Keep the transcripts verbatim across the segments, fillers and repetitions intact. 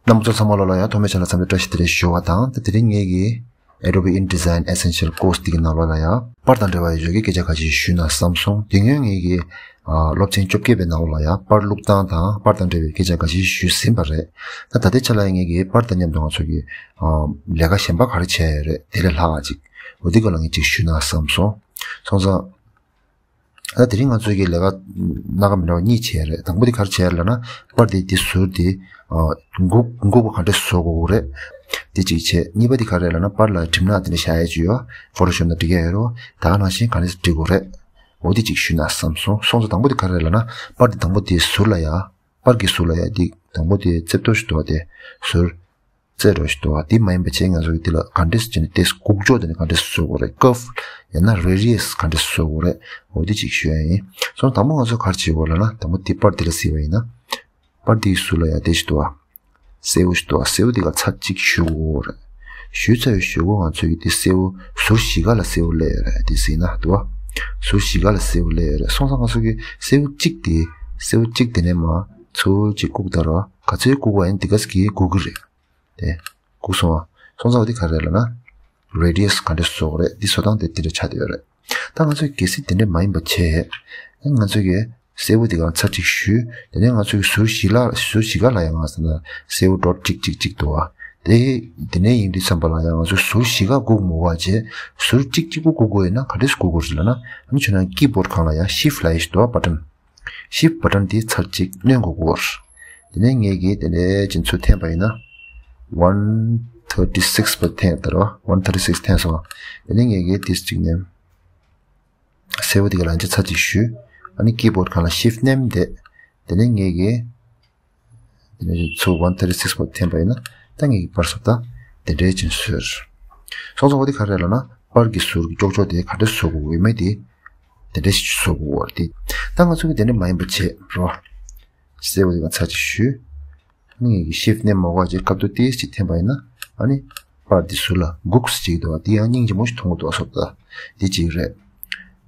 རྣམ་པ་ཚོ་ཚང་མ་ལོ་ལ་ཡང་ཐོག་མའི་ཆ་ལ་འཚམས་འདྲི་བཀྲ་ཤིས་བདེ་ལེགས་ཞུ་བ་དང་། ད་དེ་རིང་ངེད་ཀྱི་Adobe InDesign Essential Course འདི་གི་ནང་ལོགས་ལ་ཡང་པར་དང་འབྲེལ་བ་ཡོད་ཀྱི་སྐད་ཆ་ཁ་ཤས་ཞུས་ན་བསམ་སོང་། དེ་སྔོན་ངེད་ཀྱི་ཨ་སློབ་ཚན་བཅོ་བརྒྱད་པའི་ནང་ལོགས་ལ་ཡང་པར་བླུགས་སྟངས་དང་པར་དང་འབྲེལ་བའི་སྐད་ཆ་ཁ་ཤས་ཞུས་ཟིན་པ་རེད། ད་ད་ལྟའི་ཆ་ལ་ཡང་ངེད་ཀྱི་པར་དང་མཉམ་དུ་ང་ཚོ་གི་ཨ་ལས་ཀ་གཞན་པ་ག་རེ་བྱས་ཡོད་རེད། དེ་ལས་ལྷག་ཅིག་འོ་དེ་ག་ལ་ངས་ཅིག་ཞུས་ན་བསམ་སོང་། སོང་ཙང་། ད་དེ་རིང་ང་ཚོའི་གི་ལས་ཀ་སྣ་ཁ་མི་འདྲ་བ་གཉིས་བྱས་རེད། དང་པོ་དེ་ག་རེ་བྱས་ལབ་ན། པར་དེ་དེ་ཟུར་དེ་ཨ་འགུག་འགུག་པ་ག་འདྲས་བཟོ་དགོས་རེད། དེ་གཅིག་བྱས། གཉིས་པ་དེ་ག་རེ་ལབ་ན། པར་ལ་གྲིབ་ནག་དེ་འདྲ་བཞག་ཡས་ཅིག་ཡོད། Photoshop ནང་འབྲི་གི་ཡོད་རེད། ད་ག་ནང་བཞིན་ག་འདྲས་འབྲི་དགོས་རེད། འོ་དེ་གཅིག་ཞུས་ན་བསམ་སོང་། སོང་ཙང་དང་པོ་དེ་ག་རེ་ལབ་ན། པར་དེ་དང་པོ་དེ་ཟུར་ལ་ཡ། པར་གྱི་ཟུར་ལ་ཡ་དེ་དང་པོ་དེ་རྩེ་ཏོ་ཞིག་འདུག་བ། དེ་ཟུར། རྩེ་རོ་ཞིག་འདུག་བ། དེ་མ་ཡིན་པ་བྱས་ང་ཚོ་གི་དེ་ལ་ག་འདྲས་བྱས་ནས་དེ་འགུག་ཕྱོགས་དེ་ནི་ག་འདྲས་བཟོ་དགོས་རེད། curve ཡང་ན་radius ག་འདྲས་བཟོ་དགོས་རེད། འོ་དེ་ཅིག་ཞུ་ཡ་ཡིན། སོང་དང་པོ་ང་ཚོ་ག་རེ་བྱེད་དགོས་ལབ་ན། དང་པོ་དེ་པར་དེ་ལ་གཟིགས་པ་ཡིན་ན། པར་དེའི་ཟུར་ལ་ཡ་དེ་ཞིག་འདུག་བ། སེའུ་ཞིག་འདུག་བ། སེའུ་དེ་ག་ཚར་གཅིག་གཞུ་དགོས་རེད། གཞུས་ཚར་བའི་གཞུག་གུ་ང་ཚོ་གི་དེ་སེའུ་ཟུར་བཞི་ཀ་ལ་སེའུ་སླེབས་ཡོད་རེད། དེ་གཟིགས་ན་འདུག་བ། ཟུར་བཞི་ཀ་ལ་སེའུ་སླེབས་ཡོད་རེད། སོང་ཙང་ང་ཚོ་གི་སེའུ་གཅིག་དེ། སེའུ་གཅིག་དེ་ནས་མར་ཚུར་གཅིག་བཀུག་ད་ར། ག་ཚོད་བཀུག་པ་ཡིན་དེ་ག་ཚོད་ཀྱིས་བཀུག་གི་རེད། དེ་བཀུག་སོང་བ། སོང་ཙང་འོ་དེ་ག་རེ་ལབ་ན། radius ག་འདྲས་བཟོ་དགོས་རེད། འདི་བཟོ་སྟངས་དེ་དེ་འདྲ་ཆགས་བསྡད་ཡོད་རེད། ད་ང་ཚོས་གལ་སྲིད་དེ་འདྲས་མ་ཡིན་པ་བྱས། ང་ཚོས་ཀྱི་སེའུ་དེ་ག་ཚར་གཅིག་གཞུས། དེ་ནས་ང་ཚོས་ཀྱི་ཟུར་བཞི་ལ་ཟུར་བཞི་ཀ་ལ་ཡང་ང་ཚོ་སེའུ་dot གཅིག་གཅིག་གཅིག་འདུག་བ། དེ་དེ་ནས་ཡིན་དུས་ཙམ་པ་ལ་ཡང་ང་ཚོས་ཟུར་བཞི་ཀ་བཀུག་མི་དགོས་པ་བྱས། ཟུར་གཅིག་གཅིག་པོ་བཀུག་དགོས་ཡོད་ན་ག་འདྲས་བཀུག་དགོས་རེད་ལབ་ན། ཨ་ནི་ཁྱོད་རང་keyboard སྒང་ལ་ཡང་shift ལབ་ཡས་ཞིག་འདུག་བ། button shift button དེ་ཚར་གཅིག་བསྣུན་དགོས་ཀྱི་ཡོད་རེད། དེ་ནས་ངས་ཀྱིས་དེ་འདྲའི་ཅིག་ཚུར་འཐེན་པ་ཡིན་ན། one thirty six པ་འཐེན་ཡོད་རེད་བ། one thirty six འཐེན་སོང་། དེ་ནས་ངས་ཀྱིས་དེ་གཅིག་ནས་སེའུ་དེ་ག་ལ་ཅིག་ཚར་གཅིག་གཞུས། ཨ་ནི་keyboard སྒང་ལ་shift མནན་བསྡད། དེ་ནས་ངས་ཀྱིས་དེ་ནས་ཚུར one thirty six པ་འཐེན་པ་ཡིན་ན། ད་ངས་ཀྱིས་པར་བཟོ་ལྟ་དེ་འདྲའི་ཅིག་བཟོས། སོང་ཙང་འོ་དེ་ག་རེ་ལབ་ན། པར་གྱི་ཟུར་གྱི་ཀྱོག་ཀྱོག་དེ་ག་འདྲས་བཟོ་དགོས་ཡོད་མེད་དེ། དེ་འདྲས་ཞིག་བཟོ་དགོས་པ་རེད། ད་ང་ཚོ་གི་དེ་འདྲས་མ་ཡིན་པ་བྱས་རོ། སེའུ་དེ་ག་ཚར་གཅིག་གཞུས། ཨ་ནི་ངས་ཀྱིས་shift མནན་མ་དགོས་པ་བྱས་སྐབས་ཐོག་ཏོག་ཙམ་ཅིག་འཐེན་པ་ཡིན་ན། ཨ་ནི་པར་དེ་ཟུར་ལ་འགུགས་ཅིག་འདུག་བ། དེ་ཡང་སྙིང་རྗེ་མོ་ཞིག་མཐོང་གི་འདུག་བ། བཟོ་ལྟ་དེ་གཅིག་རེད།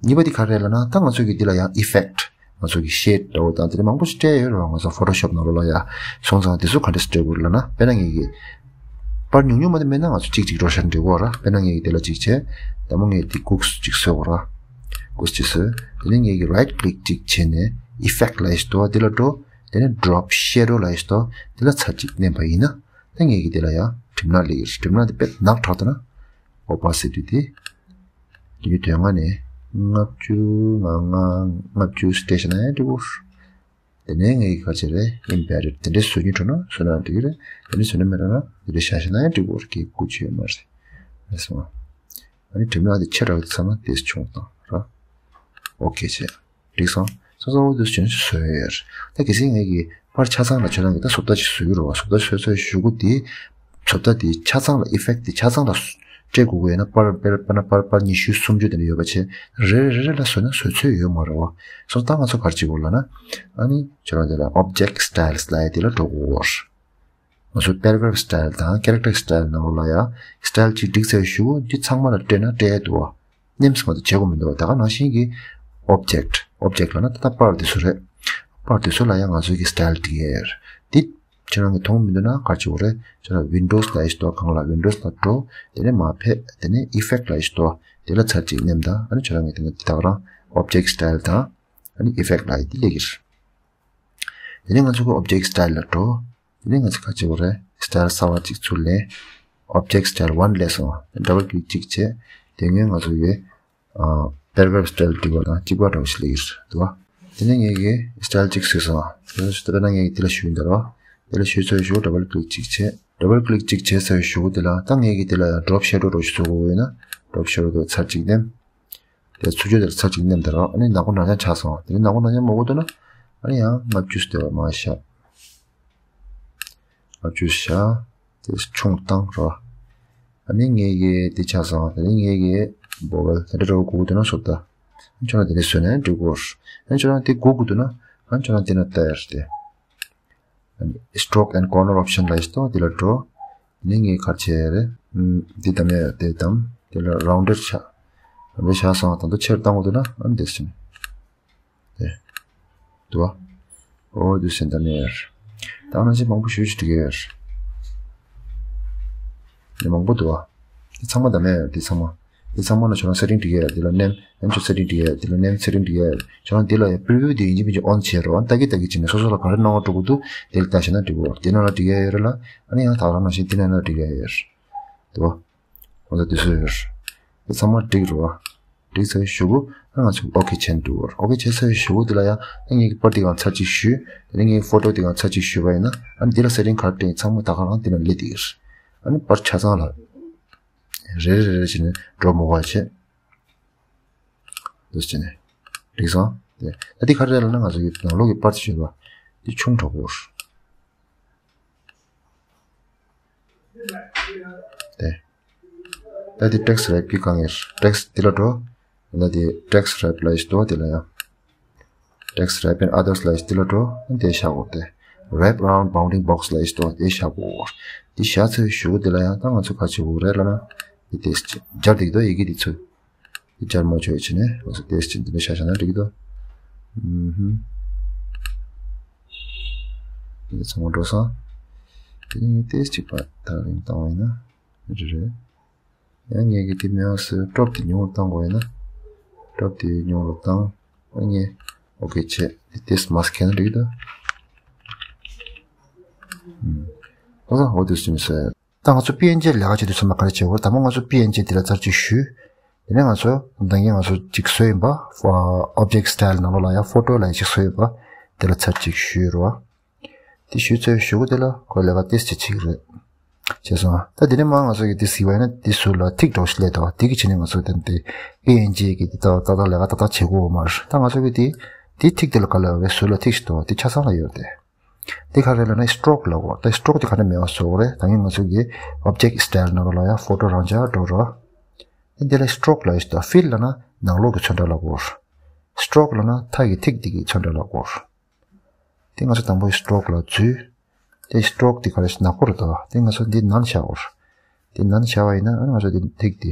གཉིས་པ་དེ་ག་རེ་ལབ་ན། ད་ང་ཚོ་གི་འདི་ལ་ཡང་effect ང་ཚོ་གི་shade འདྲ་བོ་དང་དེ་འདྲ་མང་པོ་ཞིག་སྤྲད་ཡོད་རེད་བ། ང་ཚོ་Photoshop ནང་ལོགས་ལ་ཡ། སོང་ཙང་དེ་ཚོ་ག་འདྲས་སྤྲད་དགོས་ལབ་ན། དཔེར་ན་ངས་ཀྱིས་པར་ཉུང་ཉུང་མ་དེ་མེད་ན་ང་ཚོ་གཅིག་གཅིག་འགྲོ་ཤར་འབྲི་དགོས་ར། དཔེར་ན་ངས་ཀྱིས་དེ་ལ་གཅིག་བྱས། དང་པོ་ངས་དེ་འགུགས་གཅིག་བཟོས་དགོས་ར། འགུགས་གཅིག་བཟོས། དེ་ནས་ངས་ཀྱིས་right click གཅིག་བྱས་ནས་effect ལབ་ཡས་ཞིག་འདུག་བ། དེ་ལ་འགྲོ། དེ་ནས་drop shadow ལབ་ཡས་ཞིག་འདུག་བ། དེ་ལ་ཚར་གཅིག་མནན་པ་ཡིན་ན། ད་ངས་ཀྱིས་དེ་ལ་ཡང་གྲིབ་ནག་སླེབས་ཀྱི་རེད། གྲིབ་ནག་དེ་དཔེ་ནག་དྲགས་འདུག་ན། opacity དེ། དེ་དོན་ལྔ་ནས་ལྔ་བཅུ་ང་ལྔ་ལྔ་བཅུ་སྤྲད་བཞག་ན་ཡང་འགྲིག་གོ། དེ་ནས་ངས་ཀྱིས་ག་རེ་བྱས་རེད། embedded དེ་འདྲས་བཟོ་སྙིང་བྲོ་ན་བཟོས་ན་འགྲིག་གི་རེད། དེ་འདྲས་བཟོས་ན་མི་འགྲོ་ན་དེ་འདྲས་བཞག་བཞག་ན་ཡང་འགྲིག་གོ། སྐད་དགོས་ཀྱི་ཡོད་མ་རེད། རེད་སོང་། ཨ་ནི་གྲིབ་ནག་དེ་ཆེ་དྲགས་ཚར་ན་དེ་ཆུང་བཏང་ར། okay བྱས། འགྲིག་སོང་། སོ་སོ་འོ་དེ་བྱས་ནས་བཟོས་ཡོད། ད་གལ་སྲིད་ངས་ཀྱིས་པར་ཆ་ཚང་ལ་ཁྱོད་རང་གིས་ད་བཟོ་ལྟ་ཅིག་བཟོ་གི་རེད་བ། བཟོ་ལྟ་བཟོས་ཚར་གཞུག་གུ་དེ། བཟོ་ལྟ་དེ་ཆ་ཚང་ལ་effect དེ་ཆ་ཚང་ལ་སྤྲད་དགོས་ཀྱི་ཡོད་ན། པར་དཔེར་དཔེར་ན་པར་པར་ཉི་ཤུ་སུམ་ཅུ་དེ་འདྲ་ཡོད་པ་བྱས། རེ་རེ་རེ་རེ་ལ་བཟོས་ན་བཟོ་ཚོད་ཡོད་མ་རེད་བ། སོ་ད་ང་ཚོ་ག་རེ་བྱེད་དགོས་ལབ་ན། ཨ་ནི་ཁྱོད་རང་དེ་ལ་object styles ལབ་ཡ་དེ་ལ་འགྲོ་དགོས། ང་ཚོ་paragraph style དང་character style ནང་ལོགས་ལ་ཡ་style གཅིག་བསྒྲིགས་ཚར་གཞུག་གུ་འདི་ཚང་མ་ལ་སྤྲད་ན་སྤྲད་ཡ་འདུག་བ། ནེམ་སི་མ་གཏོགས་བྱེད་དགོས་མི་འདུག་བ། ད་ག་ནང་བཞིན་གྱི་object object ལབ་ན་ད་ལྟ་པར་དེ་ཚོ་རེད། པར་དེ་ཚོ་ལ་ཡང་ང་ཚོས་ཀྱི་style སྒྲིག་ཡས་ཡོད་རེད། འདི་ཁྱེད་རང་གིས་མཐོང་མི་འདུག་ན་ག་རེ་བྱེད་དགོས་རེད། ཁྱེད་རང་Windows ལབ་ཡས་ཞིག་འདུག་བ། སྒང་ལ་Windows ལ་འགྲོ། དེ་ནས་མར་ཕེབས། དེ་ནས་effect ལབ་ཡས་ཞིག་འདུག་བ། དེ་ལ་ཚར་གཅིག་ནེམ་དང་། ཨ་ནི་ཁྱེད་རང་གིས་དེ་ནས་འདི་ད་ག་རང་object style དང་། ཨ་ནི་effect ལབ་ཡས་འདི་སླེབས་ཀྱི་རེད། དེ་ནས་ང་ཚོ་གི་object style ལ་འགྲོ། དེ་ནས་ང་ཚོ་ག་རེ་བྱེད་དགོས་རེད། style གསར་པ་གཅིག་ཚུར་ལེན། object style one སླེབས་སོང་། double click གཅིག་བྱས། དེ་སྔོན་ང་ཚོ་ཡོད། ཨ་paragraph style སྒྲིག་པ་དང་གཅིག་པ་འདྲ་བོ་ཞིག་སླེབས་ཀྱི་རེད་འདུག་བ། དེ་ནས་ངས་ཀྱིས་style གཅིག་བཟོས་སོང་། དཔེར་ན་ངས་ཀྱིས་དེ་ལ་ཞུས་ཡིན་ད་རེད་བ། དེ་ལ་ཞུས་ཚར་གཞུག་double click གཅིག་བྱས། double click གཅིག་བྱས་ཚར་གཞུག་དེ་ལ་ད་ངས་ཀྱིས་དེ་ལ་drop shadow འདྲ་བོ་ཞིག་བཟོ་དགོས་ཡོད་ན། drop shadow དེ་ཚར་གཅིག་ནེམ། དེ་ཚུར་ཕྱོགས་དེར་ཚར་གཅིག་ནེམ་ད་ར། ཨ་ནི་ནག་པོ་ནག་རྐྱང་ཆགས་སོང་། དེ་ནི་ནག་པོ་ནག་རྐྱང་མ་དགོས་འདུག་ན། ཨ་ནི་ཡང་ལྔ་བཅུ་ཙམ་དེ་བ་མར་བཞག་ལྔ་བཅུ་བཞག་དེ་ཆུང་བཏང་ར། ཨ་ནི་ངས་ཀྱིས་དེ་ཆགས་སོང་། དེ་ནི་ངས་ཀྱིས་བོ་ཝེལ་དེ་འདྲ་འདྲ་བོ་དགོས་འདུག་ན་བཟོ་ལྟ། ཁྱོད་རང་དེ་འདྲ་བཟོས་ན་འགྲིག་གོ། ཨ་ནི་ཁྱོད་རང་དེ་དགོས་དགོས་འདུག་ན། ཨ་ནི་ཁྱོད་རང་དེ་ན་ལྟ་ཡར་དེ། stroke and corner option ལ་ཡིས་ཏོ་འདི་ལ་འགྲོ། དེ་ནས་ངས་ག་རེ་བྱས་རེད། ཨམ། འདི་བདམས་ཡ་དེ་བདམས། དེ་ལ་rounded བྱ། rounded བྱས་སོང་། ད་དུང་ཆེར་བཏང་དགོས་འདུག་ན་ཨ་ནི་འདི་ཟིན། དེ། འདུག་བ། འོ་འདི་ཟིན་ད་ནས་ཡར། ད་ནང་བཞིན་མང་པོ་ཞུ་ཞུ་འགྲིག་གི་ཡོད། ནས་མང་པོ་འདུག་བ། འདི་ཚང་མ་ད་མེད་འདི་ཚང་མ། འདི་ཚང་མ་ལ་ཁྱོད་རང་སེ་ཊིང་སྒྲིག་ཡ། འདི་ལ་ནེམ་ནེམ་ཆོ་སེ་ཊིང་སྒྲིག་ཡ། འདི་ལ་ནེམ་སེ་ཊིང་སྒྲིག་ཡ། ཁྱོད་རང་འདི་ལ་ཡ་པི་རི་བིའུ་འདི་ཡིན་གཅིག་མིན་གཅིག་ཨོན་བྱེད་རོགས། ཨ་ནི་ལྟ་གི་ལྟ་གི་བྱས་ནས་སོ་སོ་ལ་ག་རེ་གནང་བ་འགྲོ་གི་འདུག་དེ་ལ་ལྟ་བྱས་ན་འགྲིག་གོ། འདི་ནང་ལ་སྒྲིག་ཡ་ཡོད་རེད་ལ། ཨ་ནི་ཡང་ད་ག་རང་ནང་བཞིན་འདི་ནང་ལ་སྒྲིག་ཡ་ཡོད་རེད། འདུག་བ། འོ་ད་འདི་ཚོ་ཡོད་རེད། འདི་ཚང་མ་སྒྲིག་རོགས། སྒྲིག་ཚར་བའི་གཞུག་གུ་ཨ་ང་ཚོ་ཨོ་ཁེ་བྱས་འགྲོ་གི་རེད། ཨོ་ཁེ་བྱས་ཚར་བའི་གཞུག་གུ་འདི་ལ་ཡང་ཨ་ངེད་ཀྱི་པར་འདི་སྒང་ཚར་གཅིག་ཞུས། དེ་ནས་ངེད་ཀྱི་ཕོ་ཊོ་འདི་སྒང་ཚར་གཅིག་ཞུས་པ་ཡིན་ན། ཨ་ནི་འདི་ལ་སེ་ཊིང་ག་རེ་སྤྲད་ཡིན་ཚང་མ་ད་ག་རང་འདི་ལ་སླེབས་བསྡད་ཀྱི་རེད། ཨ་ནི་པར་ཆ་ཚང་ལ་རེ་རེ་རེ་རེ་བྱས་ནས་འགྲོ་མི་དགོས་པ་བྱས། འདུག་སེ་བྱས་ནས་འགྲིག་སོང་། དེ་ད་འདི་ག་རེ་རེད་ལབ་ན་ང་ཚོ་གི་ནང་ལོགས་ཀྱི་པར་དེ་ཞུས་པ་འདི་ཆུང་དྲགས་པོ་རེད། དེ། ད་དེ་ཊེག་སི་རེབ་ཀྱི་དཀའ་ངལ། ཊེག་སི་དེ་ལ་འགྲོ། ད་དེ་ཊེག་སི་རེབ་ལབ་ཡས་འདུག་དེ་ལ་ཡང་། ཊེག་སི་རེབ་ཨེན་ཨ་དར་སི་ལབ་ཡས་དེ་ལ་འགྲོ། དེ་བཞག་དགོས་ཏེ། རེབ་རའུན་ཌི་བའུན་ཌིང་བོག་སི་ལབ་ཡས་འདུག་དེ་བཞག་དགོས། དེ་བཞག་ཚར་བའི་གཞུག་གུ་དེ་ལ་ཡང་ད་ང་ཚོ་ག་རེ་བྱེད་དགོས་རེད་ལབ་ན། དེ་དེ་སྦྱར་བསྡད་ཀྱི་འདུག་ཡི་གེ་དེ་ཚོ། དེ་སྦྱར་མ་བྱས་བྱས་ནས་ང་ཚོ་དེ་སྦྱར་འདི་འདྲ་བཞག་བཞག་ན་འགྲིག་གི་འདུག་ཨུམ་ཧུམ། དེ་ཚང་མ་འགྲོ་སོང་། དེ་ནས་ངས་ཏོག་ཙམ་པར་ཐག་རིང་བཏང་བ་ཡིན་ན་རེད་རེད། ཡང་ངས་ཀྱི་དེ་མེད་པ་བཟོས། ཀྲོབ་དེ་ཉུང་རུ་བཏང་དགོས་ཡིན་ན། ཀྲོབ་དེ་ཉུང་རུ་བཏང་། ཨ་ངས་ཨོ་ཁེ་བྱས། དེ་ཏོག་ཙམ་མ་སི་ཁེ་ན་འགྲིག་གི་འདུག་ཨུམ། ཨོ་ད་ཨོ་དེ་སུ་མི་བཟོས། ད་ང་ཚོ་པི་ཨེན་ཇི་ལས་ཀ་བྱེད་དུས་ཚང་མ་ག་རེ་བྱེད་དགོས། དང་པོ་ང་ཚོ་པི་ཨེན་ཇི་དེ་ལ་ཚར་གཅིག་ཞུས། དེ་ནས་ང་ཚོ་ད་གིན་ང་ཚོ་གཅིག་བཟོས་ཡིན་པ། ཨོབ་ཇེག་སི་ཊལ་ནང་ལོགས་ལ་ཡང་ཕོ་ཊོ་ལབ་ཡས་གཅིག་བཟོས་ཡོད་པ། དེ་ལ་ཚར་གཅིག་ཞུས་རོགས། དེ་ཞུས་ཚར་བའི་གཞུག་གུ་དེ་ལ་ཁོ་ལས་ཀ་ཏོག་ཙམ་བྱེད་ཀྱི་རེད། བྱས་སོང་། ད་དེ་ནས་མ་ང་ཚོ་གི་དེ་གཟིགས་པ་ཡིན་ན་དེ་ཟུར་ལ་ཐིག་འདྲ་བོ་ཞིག་སླེབས་འདུག་དེ་གི་བྱས་ནས་ང་ཚོ་དེ་དེ་པི་ཨེན་ཇི་གི་དེ་ཏག་ཏག་ཏག་ལས་ཀ་ཏག་ཏག་བྱེད་དགོས་མ་རེད། ད་ང་ཚོ་གི་དེ་དེ་ཐིག་དེ་ལ་ག་ལབ་རེད། ཟུར་ལ་ཐིག་ཞིག་འདུག་དེ་ཆ་ཚང་ལ་ཡོད་རེད། དེ་ག་རེ་ལབ་ན་སི་ཊོག་ལབ་དགོས། ད་སི་ཊོག་དེ་ག་ནས་མེད་པ་བཟོ་དགོས་རེད། ད་ངས་ང་ཚོ་གི་ཨོབ་ཇེག་སི་ཊལ་ནང་ལོགས་ལ་ཡང་ཕོ་ཊོ་རང་འཇགས་འགྲོ་རོགས། དེ་འདི་ལ་སི་ཊོག་ལབ་ཡས་ཤིག་འདུག་ཕིལ་ལབ་ན་ནང་ལོགས་ཀྱི་ཚོན་ཁྲ་ལབ་དགོས། སི་ཊོག་ལབ་ན་མཐའ་གི་ཐིག་འདི་གི་ཚོན་ཁྲ་ལབ་དགོས། དེ་ང་ཚོ་དང་པོ་སི་ཊོག་ལ་འཛུལ། དེ་སི་ཊོག་དེ་ག་རེ་ཞིག་ནག་པོ་རེད་འདུག་དེ་ང་ཚོ་འདི་ནན་བྱ་དགོས། དེ་ནན་བྱ་བ་ཡིན་ན་ཨ་ནི་ང་ཚོ་འདི་ཐིག་འདི་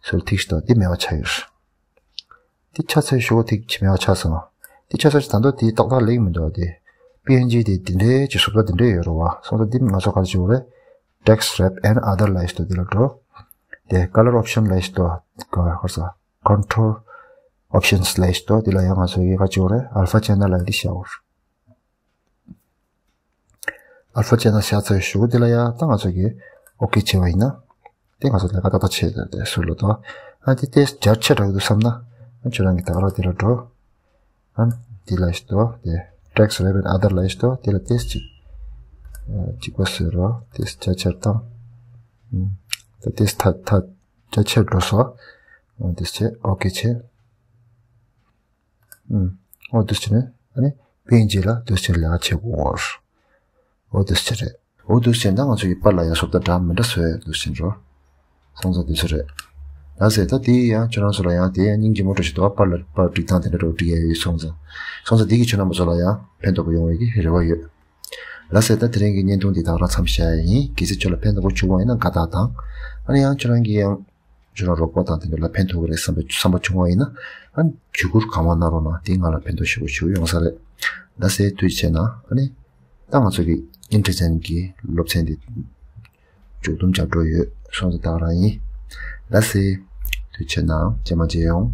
ཟུར་ཐིག་ཞིག་འདུག་དེ་མེད་པ་ཆགས་ཡོད། དེ་ཆ་ཚང་ཞུ་བ་དེ་ཆི་མེད་པ་ཆགས་སོང་། དེ་ཆ་ཚང་ད་དུང་དེ་ཏག་ཏག་ལེགས་མི་འདུག་དེ་པི་ཨེན་ཇི་དེ་དེ་འདྲའི་ཅིག་བཟོ་ལྟ་དེ་འདྲའི་ཡོད་རེད་བ། སོང་ཙང་དེ་ང་ཚོ་ག་རེ་བྱེད་དགོས་རེད། ཊེག་སི་རེབ་ཨེན་ཨ་དར་ལབ་ཡས་ཤིག་འདུག་དེ་ལ་འགྲོ། དེ་ཀ་ལར་ཨོབ་ཤན་ལབ་ཡས་ཤིག་འདུག་ག་རེ་ཟེར། ཁོན་ཊོལ་ཨོབ་ཤན་ལབ་ཡས་ཤིག་འདུག་དེ་ལ་ཡང་ང་ཚོ་གི་ག་རེ་བྱེད་དགོས་རེད། ཨལ་ཕ་ཅན་ནལ་ལབ་ཡས་དེ་བཞག་དགོས་རེད། ཨལ་ཕ་ཅན་ནལ་བཞག་ཚར་བའི་གཞུག་གུ་དེ་ལ་ཡང་ད་ང་ཚོ་གིས་ཨོ་ཁེ་བྱས་པ་ཡིན་ན། དེ་ང་ཚོ་ལས་ཀ་ཏག་ཏག་བྱས་ཏེ་དེ་ཟུར་ལ་འདུག་ཨ་དེ་ཏོག་ཙམ་རྒྱ་ཆེ་དྲགས་འདུག་བསམ་ན། ཨ་ཁྱོད་རང་གི་ད་ག་རང་དེ་ལ་འགྲོ། ཨ་དེ་ལབ་ཡས་ཤིག་འདུག་དེ་ཊེག་སི་རེབ་ཨེན་ཨ་དར་ལབ་ཡས་ཤིག་འདུག་དེ་ལ་ཏོག་ཙམ་ཅིག་ཨ་གཅིག་པ་བཟོས་རོགས། ཏོག་ཙམ་རྒྱ་ཆེར་བཏང་། ཨུམ། ད་ཏོག་ཙམ་ཐ་ཐ་རྒྱ་ཆེར་འགྲོ་སོང་། ཨ་ཏོག་ཙམ་ཨོ་ཁེ་བྱས། ཨུམ། འོ་འདུག་སེ་བྱས་ནས་ཨ་ནི་པི་ཨེན་ཇི་ལ་འདུག་སེ་བྱས་ལས་ཀ་བྱེད་དགོས། འོ་འདུག་སེ་བྱས་རེད། འོ་འདུག་སེ་བྱས་ན་ང་ཚོ་ཡི་པར་ལ་ཡང་བཟོ་ལྟ་འདྲ་མི་འདྲ་བཟོས་འདུག་སེ་བྱས་འགྲོ། སོང་ཙང་འདུག་སེ་རེད། ལགས་སེ། ད་དེ་ཡང་ཁྱོད་རང་ཚོ་ལ་ཡང་དེ་ཡང་སྙིང་རྗེ་མོ་འདྲ་ཞིག་འདུག་པར་ལ་པར་སྒྲིག་སྟངས་དེ་འདྲ་འདྲ་བོ་སྒྲིག་ཡ་ཡོད་སོང་ཙང་། སོང་ཙང་དེ་གིས་ཁྱོད་རྣམ་པ་ཚོ་ལ་ཡང་ཕན་ཐོགས་པ་ཡོང་བའི་གི་རེ་བ་ཡོད། ལགས་སེ། ད་དེ་རིང་གི་བརྙན་ཐུང་འདི་ད་ག་རང་མཚམས་བཞག་ཡ་ཡིན། གལ་སྲིད་ཁྱོད་ལ་ཕན་ཐོགས་པ་བྱུང་བ་ཡིན་ན་དགའ་རྟགས་དང་། ཨ་ནི་ཡང་ཁྱོད་རང་གིས་ཡང་ཁྱོད་རང་རོགས་པ་དང་དེ་འདྲ་ལ་ཕན་ཐོགས་ཀྱི་རེད་བསམ་པ་བསམ་པ་བྱུང་བ་ཡིན་ན། ཨ་ནི་བརྒྱུད་བསྐུར་གང་མང་གནང་རོགས་གནང་། དེས་ང་ལ་ཕན་ཐོགས་ཞེ་པོ་ཞེ་པོ་ཡོང་ས་རེད། ལགས་སེ། ཐུགས་རྗེ་ཆེ་གནང་། ཨ་ནི་ད་ང་ཚོ་གི་ཨིན་ཊེ་ཅན་གྱི་སློབ་ཚན་འདི་མཇུག་བསྡོམས་རྒྱག་འགྲོ་ཡོད། སོང་ཙང་ད་ག་རང་ཡིན། ལགས་སེ། ཐུགས་རྗེ་ཆེ་གནང་། རྗེས་མ་མཇལ་ཡོང་།